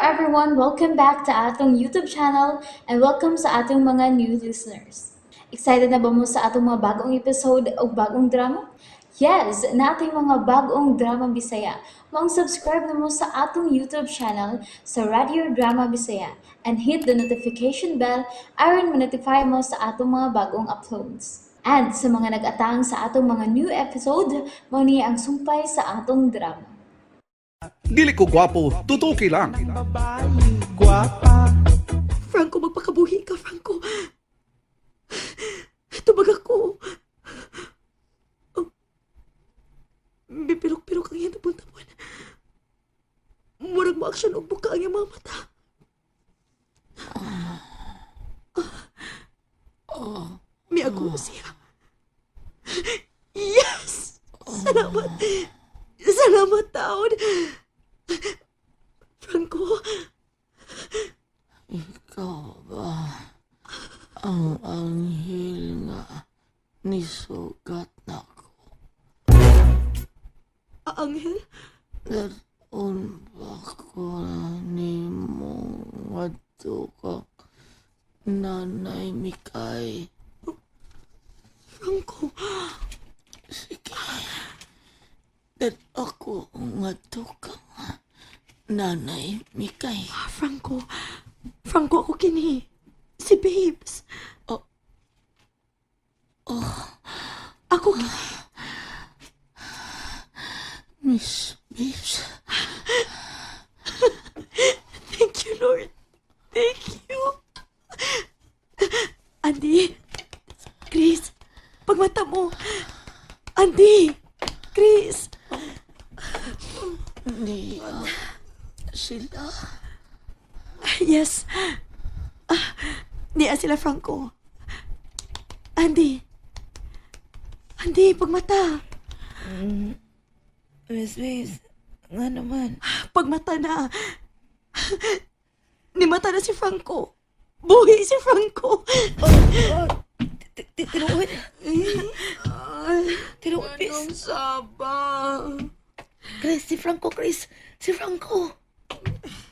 Everyone! Welcome back to atong YouTube channel and welcome sa atong mga new listeners. Excited na ba mo sa atong mga bagong episode o bagong drama? Yes, naa tay mga bagong drama Bisaya. Maong subscribe na mo sa atong YouTube channel sa Radio Drama Bisaya and hit the notification bell aron ma-notify mo sa atong mga bagong uploads. And sa mga nag-atang sa atong mga new episode, mao ni ang sumpay sa atong drama. Dili ko gwapo, tutuki lang. Franco, magpakabuhi ka, Franco. Tubag ako. Oh. Bipirok-pirok ang iyang tabon-tabon. Murag mo aksyon og buka ang iyang mga mata. Ah. Miago siya. Yes! Salamat! Salamat, taon! Franco, Ikaw ba ang anghel nga nisugat nako? Anghel? Daton ba ko nimo ngadto kang Nanay Mikay? Franco, Sige. Dat ako ngadto kang Nanay Mikay. Ah, Franco. Franco, ako kini. Si Babes. Oh. Ako kini. Miss Babes. Thank you, Lord. Thank you. Andy. Chris. Pagmata mo. Andy. Chris. Niya sila. Yes. Ah, niya sila, Franco. Andy. Andy, pagmata. Miss Babes, nga naman. Pagmata na. Nimata na si Franco. Buhi si Franco. Tinuod. Tinuod, Miss. Saba? Chris, si Franco, Chris. Si Franco.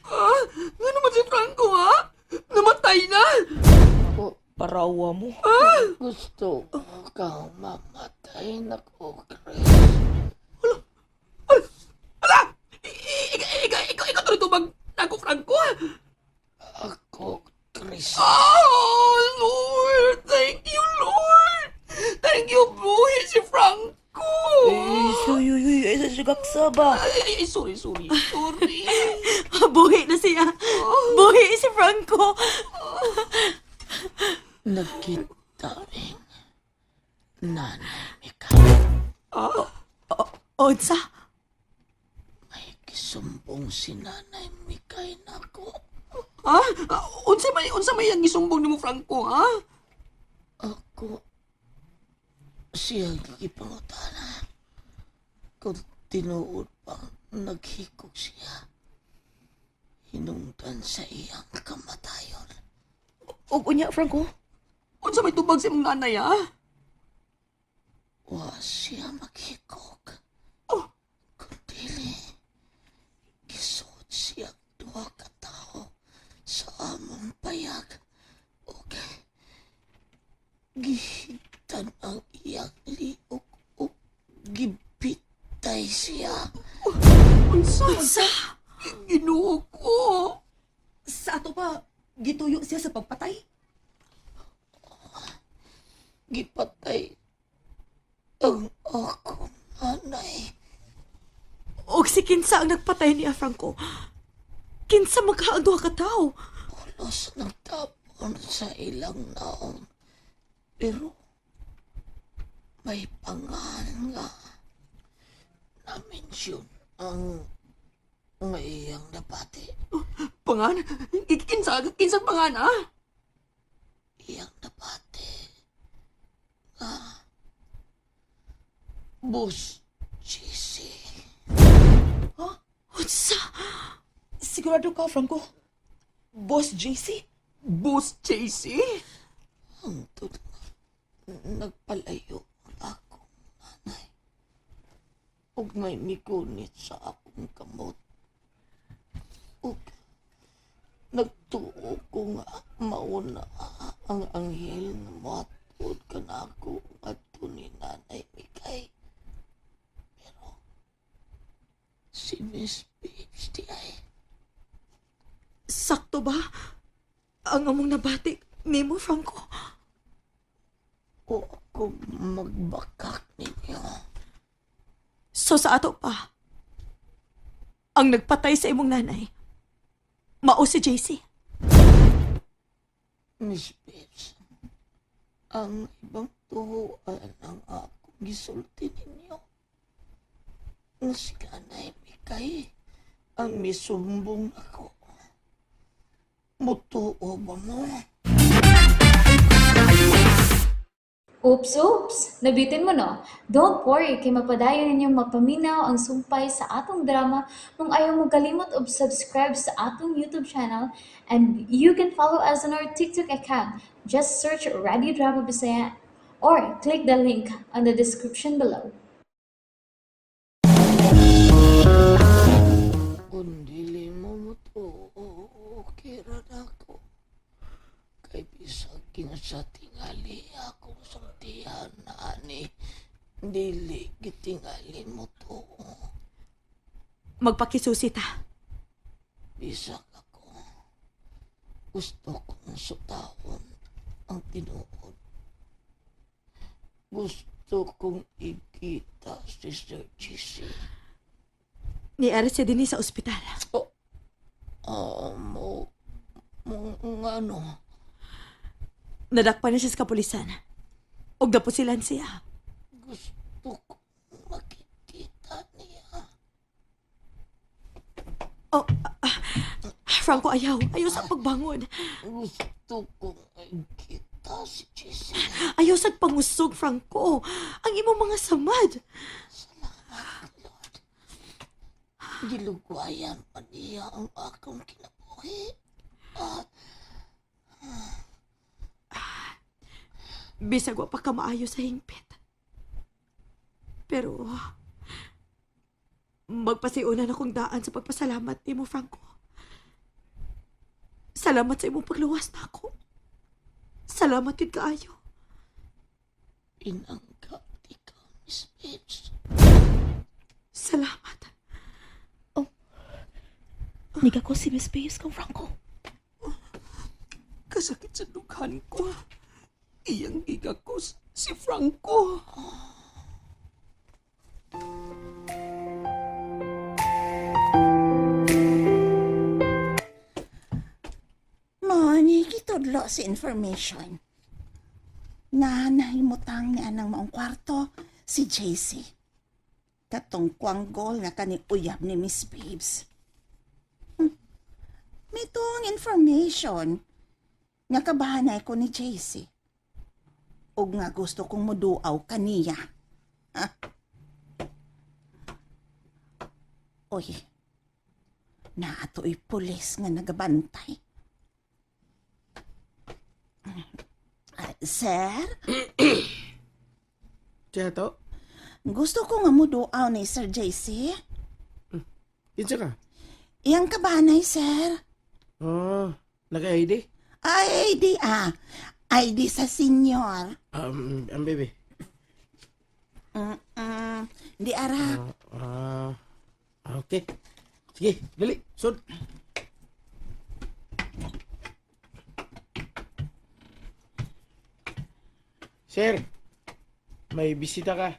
Ah, nga naman si Franco, ha? Namatay na! Parawa mo. Gusto ko kang mamatay na ko, Chris. Ala! Ikaw, ikaw, ikaw tuloy tumag nako, Franco. Ako, Chris. Oh, Lord! Thank you, Lord! Thank you, buhi si Franco! Eh, uy, uy, uy, ay, sa sugaksa ba? Ay, ay, sorry, sorry, sorry. Buhi na siya. Buhi si Franco. Nagkita rin. Nanay Mika, Onsa? may kisumbong si Nanay Mikay nako. Ha? Unsa may ang gisumbong nimo, Franco, ha? Ako, siya gipangutana. Kung tinuod pang naghikog siya, hinungdan sa iyang kamatayon. Og unya, Franco? Unsa may tubag sa imong nanay, ha? Wa siya maghikog. Oh. Kung dili, gisuot siya duha ka tawo sa among payag. Ug gihigtan ang iyang liog ug gibitay siya. Unsa? Unsa? Ginoo ko. Sa ato pa, gituyo siya sa pagpatay? Gipatay ang akong nanay. Og si kinsa ang nagpatay niya, Franco? Kinsa magka ang duha ka tawo? Pulos nagtapon sa ilang naong. Pero may pangan nga na-mention ang iyang nabati. Pangan? Kinsa? Kinsa pangan, ha? Iyang nabati nga Boss GC. Unsa? Sigurado ka, Franco? Boss JC? Boss JC? Hangtod nga nagpalayo ang akong nanay. Ug may migunit sa akong kamot. Ug Nagtuo ko nga mauna ang anghel nga mohatod kanako ngadto ni Nanay Mikay. Pero si Miss Babes di ay. Sakto ba ang among nabati nimo, Franco? O ako magbakak ninyo. So sa ato pa, ang nagpatay sa imong nanay, mao si JC. Miss Babes, ang ibang tuhuan ang akong gisulti ninyo. Nga si Kanay Mikay ang misumbong ako. Mutuo ba mo? Oops, oops! Nabitin mo no? Don't worry, kay mapadayon ninyong mapaminaw ang sumpay sa atong drama kung ayaw mo kalimot og subscribe sa atong YouTube channel, and you can follow us on our TikTok account. Just search Radio Drama Bisaya or click the link on the description below. Kung dili mo mutuo, okay ra na ako. Kay bisag kinsa tingali akong sultihan na ani, dili gitingali mo tuo. Magpakisusi ta. Bisag ako, gusto kong sutahon ang tinuod. Gusto kong ikita si Sir Jesse. Niari siya dinhi sa ospital. Ah, mo, nga ano? Nadakpan na siya sa kapulisan. Og napusilan siya. Gusto kong makikita niya. Oh, Franco, ayaw. Ayaw sa pagbangon. Gusto kong ikita si Jesse. Ayaw sa pangusog, Franco. Ang imong mga samad. Salamat, Lord. Gilugwayan pa niya ang akong kinabuhi. Bisag wa pa ka maayo sa hingpit. Pero, magpasiunan akong daan sa pagpasalamat nimo, Franco. Salamat sa imong pagluwas na ako. Salamat yun kaayo. Pinangga ka, Miss Babes. Salamat. Niga ko si Miss Babes kang Franco. Kasakit sa dughan ko. Iyang gigakos si Franco. Moni, gitudlo si information. Na nahimutang ni anang maong kwarto si JC. Katong kwanggol nga kani uyab ni Miss Babes. Mitong information nga kabahanay ko ni JC. Og nga gusto kong muduaw kaniya. Ha? Oy, naato'y pulis nga nagabantay. Ah, sir, Siya to? gusto ko nga muduaw ni Sir JC. Kinsa ka? Iyang kabanay, sir. Oh, naka-ID? Ay, ID ah. ID sa senyor. Ang baby. Mm-mm. Di ara. Ah, okay. Sige, dali. Sud. Sir, may bisita ka.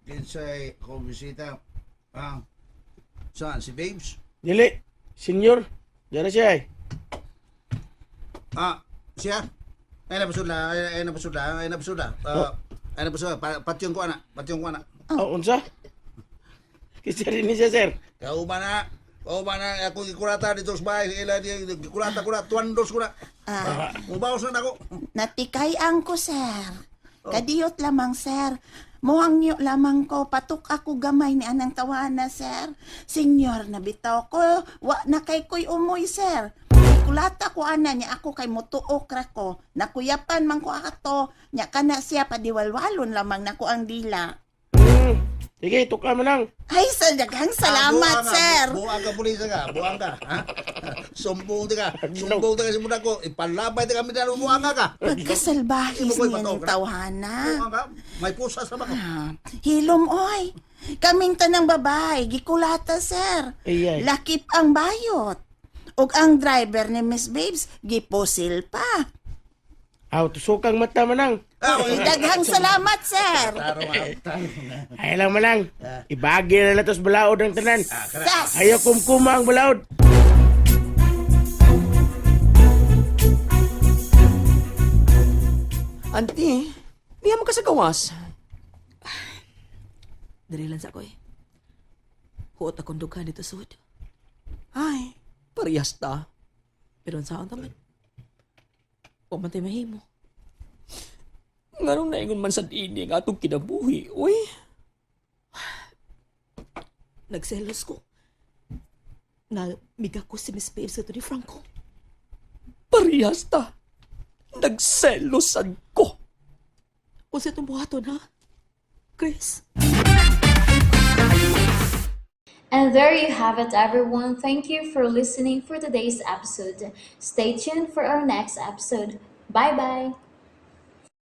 Kinsay ko bisita. Ah, saan? Si Babes? Dili, senyor. Diyan na siya eh. Ah, siya? Ay na ay, ay na pasudla, ay na pasudla. Ah, ay na pasudla. Pa, patyon ko ana, patyon ko ana. Oh, unsa? Kisa rin ni siya, sir. Kauban na. Kauban na ako gikurata dito sa bahay. Ila di gikurata ko na, tuandos ko na. Ah, Mubawas na nako. natikay ang ko, sir. Kadiyot lamang, sir. Muhangyo lamang ko. Patok ako gamay ni anang tawana, sir. Senyor, nabitaw ko. Wa na kay ko'y umoy, sir. Kulata ko ana niya ako kay mutuok ra ko. Nakuyapan man ko ato. Nya kana siya padiwalwalon lamang nako ang dila. Sige, tuka mo lang. Ay, sa daghang salamat, Ah, buang ka, sir. Buang ka, pulis ka. Buang ka. Ha? Sumbong ka. Sumbong ka sa muna ko. Ipalabay ta kami dahil buang ka ka. Pagkasalbahis Imo ko'y niya ng patok, na. tawhana. Buang ka. May pusa sa bako. Ah, hilom, oy. Kaming tanang babae, gikulata, sir. Ay, ay. Lakip ang bayot. Ug ang driver ni Miss Babes, gipusil pa. Aw, tusukang mata manang. Ah, Ay, daghang salamat, sir. Tarong nga. Tarong nga. Ay lang manang. Ibagi na lang to sa balaod ang tanan. Sas! Ayaw kumkuma ang balaod. Auntie, niya mo ka sa gawas. Diri lang sa ko eh. Huot akong dughan dito sud. Ay, parehas ta. Pero ang saan taman? Huwag man tayo mahimo. Nganong naingon man sa dini ang atong kinabuhi, uy. Nagselos ko. Na miga ko si Miss Babes sa ni Franco. Parehas ta. Nagselosan ko. Unsa itong buhaton, ha? Chris? And there you have it, everyone. Thank you for listening for today's episode. Stay tuned for our next episode. Bye bye.